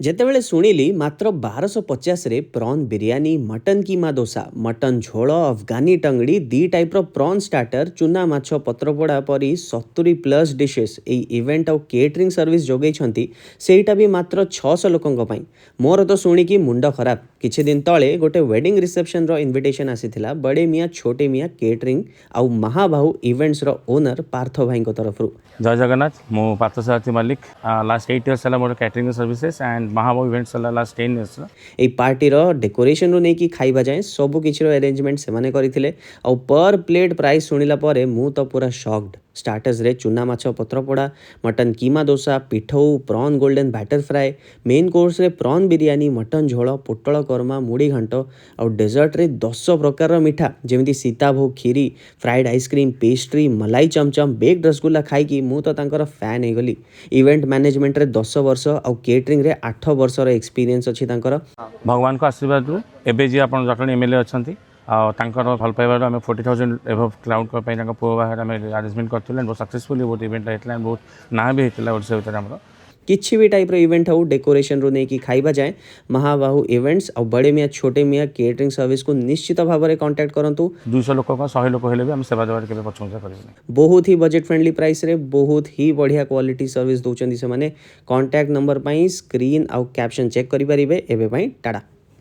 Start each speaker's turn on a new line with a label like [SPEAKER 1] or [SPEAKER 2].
[SPEAKER 1] ଯେତେବେଳେ ଶୁଣିଲି ମାତ୍ର 1250ରେ prawn biryani, mutton keema dosa, mutton ଝୋଳ, ଅଫଗାନୀ ଟଙ୍ଗଡ଼ି, ଦି ଟାଇପ୍ର ପ୍ରନ୍ ଷ୍ଟାର୍ଟର, ଚୁନା ମାଛ ପତ୍ରପୋଡ଼ା ପରି 70+ ଡିଶେସ୍ ଏଇ ଇଭେଣ୍ଟ ଆଉ କେଟରିଂ ସର୍ଭିସ୍ ଯୋଗେଇଛନ୍ତି, ସେଇଟା ବି ମାତ୍ର 600 ଲୋକଙ୍କ ପାଇଁ, ମୋର ତ ଶୁଣିକି ମୁଣ୍ଡ ଖରାପ। କିଛି ଦିନ ତଳେ ଗୋଟେ ୱେଡ଼ିଂ ରିସେପ୍ସନର ଇନଭିଟେସନ୍ ଆସିଥିଲା ବଡ଼େ ମିଆଁ ଛୋଟେ ମିଆଁ କେଟରିଂ ଆଉ ମହାବାହୁ ଇଭେଣ୍ଟସର ଓନର ପାର୍ଥ ଭାଇଙ୍କ ତରଫରୁ।
[SPEAKER 2] ଜୟ ଜଗନ୍ନାଥ। ମୁଁ ପାର୍ଥସାରଥୀ ମଲ୍ଲିକ। ଲାଷ୍ଟ 8 ଇୟର୍ସ ହେଲା ମୋର catering services and Mahabahu events ହେଲା ଲାଷ୍ଟ 10 ଇୟର୍ସର।
[SPEAKER 1] ଏଇ ପାର୍ଟିର ଡେକୋରେସନରୁ ନେଇକି ଖାଇବା ଯାଏଁ ସବୁ କିଛିର ଆରେଞ୍ଜମେଣ୍ଟ ସେମାନେ କରିଥିଲେ। ଆଉ ପର୍ ପ୍ଲେଟ୍ ପ୍ରାଇସ୍ ଶୁଣିଲା ପରେ ମୁଁ ତ ପୁରା ସକ୍ଡ। ଷ୍ଟାର୍ଟର୍ସରେ ଚୁନା ମାଛ ପତ୍ରପୋଡ଼ା, ମଟନ୍ କିମା ଦୋସା, ପିଠଉ, prawn golden batter fry, main କୋର୍ସରେ ପ୍ରନ୍ ବିରିୟାନୀ, ମଟନ୍ ଝୋଳ, ପୋଟଳ କର୍ମା, ମୁଢ଼ି ଘାଣ୍ଟ ଆଉ ଡେଜର୍ଟରେ 10 ପ୍ରକାରର ମିଠା, ଯେମିତି ସୀତାଭୋଗ କ୍ଷୀରି, ଫ୍ରାଏଡ୍ ଆଇସ୍କ୍ରିମ୍, ପେଷ୍ଟ୍ରି, ମଲାଇ ଚମଚମ, ବେକ୍ଡ ରସଗୋଲ୍ଲା ଖାଇକି ମୁଁ ତ ତାଙ୍କର ଫ୍ୟାନ୍ ହେଇଗଲି। ଇଭେଣ୍ଟ ମ୍ୟାନେଜମେଣ୍ଟରେ 10 ବର୍ଷ ଆଉ କେଟରିଂରେ 8 ବର୍ଷର ଏକ୍ସପିରିଏନ୍ସ ଅଛି ତାଙ୍କର।
[SPEAKER 2] ଭଗବାନଙ୍କ ଆଶୀର୍ବାଦରୁ ଏବେ ଯିଏ ଆପଣ ଜଟଣୀ ଏମ୍ଏଲ୍ଏ ଅଛନ୍ତି ଆଉ ତାଙ୍କର ଭଲ ପାଇବାରୁ ଆମେ 40,000 ଏବଭ୍ କ୍ରାଉଡ଼ଙ୍କ ପାଇଁ ତାଙ୍କ ପୁଅ ବାହାଘର ଆମେ ଆରେଞ୍ଜମେଣ୍ଟ କରିଥିଲୁ ଆଣ୍ଡ ବହୁତ ସକ୍ସେସଫୁଲି ବହୁତ ଇଭେଣ୍ଟ ହେଇଥିଲା ଆଣ୍ଡ ବହୁତ ନାଁ ବି ହେଇଥିଲା ଓଡ଼ିଶା ଭିତରେ ଆମର।
[SPEAKER 1] କିଛି ବି ଟାଇପ୍ର ଇଭେଣ୍ଟ ହଉ, ଡେକୋରେସନରୁ ନେଇକି ଖାଇବା ଯାଏଁ, ମହାବାହୁ ଇଭେଣ୍ଟସ୍ ଆଉ ବଡ଼େ ମିଆଁ ଛୋଟେ ମିଆଁ କେଟରିଂ ସର୍ଭିସକୁ ନିଶ୍ଚିତ ଭାବରେ କଣ୍ଟାକ୍ଟ କରନ୍ତୁ।
[SPEAKER 2] 200 ଲୋକ କଣ, 100 ଲୋକ ହେଲେ ବି ଆମେ ସେବା ଦେବାରେ କେବେ ପଛଘୁଞ୍ଚା କରିବୁନି।
[SPEAKER 1] ବହୁତ ହି ବଜେଟ୍ ଫ୍ରେଣ୍ଡଲି ପ୍ରାଇସ୍ରେ ବହୁତ ହି ବଢ଼ିଆ କ୍ୱାଲିଟି ସର୍ଭିସ୍ ଦେଉଛନ୍ତି ସେମାନେ। କଣ୍ଟାକ୍ଟ ନମ୍ବର ପାଇଁ ସ୍କ୍ରିନ୍ ଆଉ କ୍ୟାପସନ୍ ଚେକ୍ କରିପାରିବେ। ଏବେ ପାଇଁ ଟାଟା।